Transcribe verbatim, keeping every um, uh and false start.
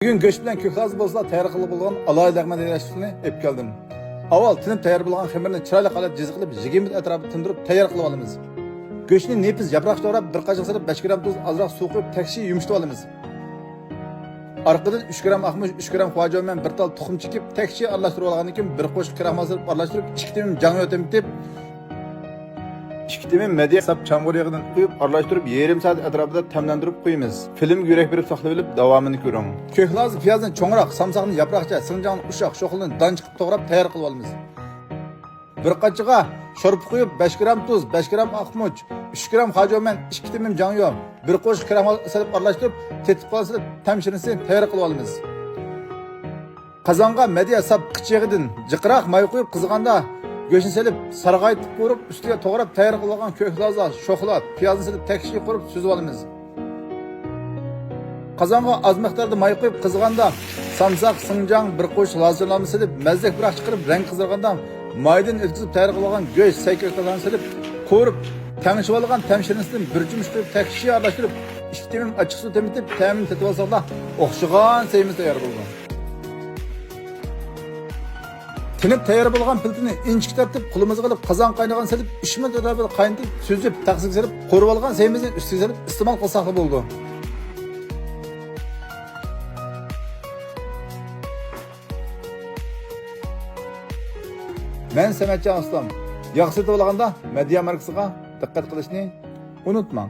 بۈگۈن گۆش بىلەن كۆك لازا بولسىلا تەييار قىلغىلى بولىدىغان ئالاھىدە لەغمەن تەييارلاش ئۇسۇلىنى ئېلىپ كەلدىم. ئاۋۋال تېنىپ تەييار بولغان خېمىرنى چىرايلىق ھالەتتە جىزا قىلىپ، يىگىرمە مىنۇت ئەتراپىدا تىندۇرۇپ تەييار قىلىپ ئالىمىز. گۆشنى نېپىز ياپراقچە توغراپ، بىر قاچىغا سېلىپ، بەش گرام تۇز، ئازراق سۇ قۇيۇپ، تەكشى يۇمشىتىپ ئالىمىز. ئارقىدىن ئۈچ گرام ئاق مۇچ، ئۈچ گرام خۇاجياۋميەن، بىر تال تۇخۇم چېكىپ، تەكشى ئارىلاشتۇرۇپ ئالغاندىن كېيىن، بىر قوشۇق كراخمال سېلىپ ئارىلاشتۇرۇپ، ئىككى تېمىم جاڭيۇ تېمىتىپ، ئىككى تېمىم مەدىيە ساپ چامغۇر يېغىدىن قۇيۇپ، ئارىلاشتۇرۇپ، يېرىم سائەت ئەتراپىدا تەملەندۈرۈپ قويىمىز. فىلىمگە يۈرەك بېرىپ ساقلىۋېلىپ، داۋامىنى كۆرۈڭ. كۆك لازا پىيازنى چوڭراق، سامساقنى ياپراقچە، سىڭجاڭنى ئۇششاق، شوخلىنى دانچىقىپ توغراپ تەييار قىلىپ ئالىمىز. بىر قاچىغا شورپا قۇيۇپ، بەش گرام تۇز، بەش گرام ئاق مۇچ، ئۈچ گرام خۇاجياۋميەن، ئىككى تېمىم جاڭيۇ، بىر قوشۇق كراخمال سېلىپ ئارىلاشتۇرۇپ، تېتىپ قالسا تەم شىرنىسى تەييار قىلىپ ئالىمىز. قازانغا مەدىيە ساپ قىچ يېغىدىن جىقراق ماي قۇيۇپ قىزىغاندا، گۆشنى سېلىپ، سارغايتىپ قورۇپ، ئۈستىگە توغراپ تەييار قىلغان كۆك لازا، شوخلا، پىيازنى سېلىپ، تەكشى قورۇپ سۈزۈپ ئالىمىز. قازانغا ئاز مىقداردا ماي قۇيۇپ قىزىغاندا، سامساق، سىڭجاڭ، بىر قوشۇق لازا چىلاننى سېلىپ، مەززىلىك پۇراق چىقىرىپ، رەڭ قىزارغاندا، مايدىن ئۆتكۈزۈپ تەييار قىلغان گۆش، سەي كۆكتاتلارنى سېلىپ، قورۇپ، تەڭشىۋالغان تەم شىرنىسىدىن بىر چۆمۈچ قۇيۇپ، تەكشى ئارىلاشتۇرۇپ، ئىككى تېمىم ئاچچىق سۇ تېمىتىپ، تەمىنى تېتىۋالساقلا، ئوخشىغان سەيمىز تەييار بولىدۇ. تېنىپ تەييار بولغان پىلتىنى ئىنچىكە تارتىپ، قولىمىزغا ئېلىپ، قازانغا قاينىغان سېلىپ، ئۈچ مىنۇت ئەتراپىدا قاينىتىپ، سۈزۈپ، تەخسىگە سېلىپ، قورۇۋالغان سەيمىزنى ئۈستىگە سېلىپ ئىستېمال قىلساقلا بولىدۇ. مەن سەمەتجان ئۇستام. ياغ سېتىۋالغاندا مەدىيا ماركىسىغا دىققەت قىلىشنى ئۇنتۇماڭ.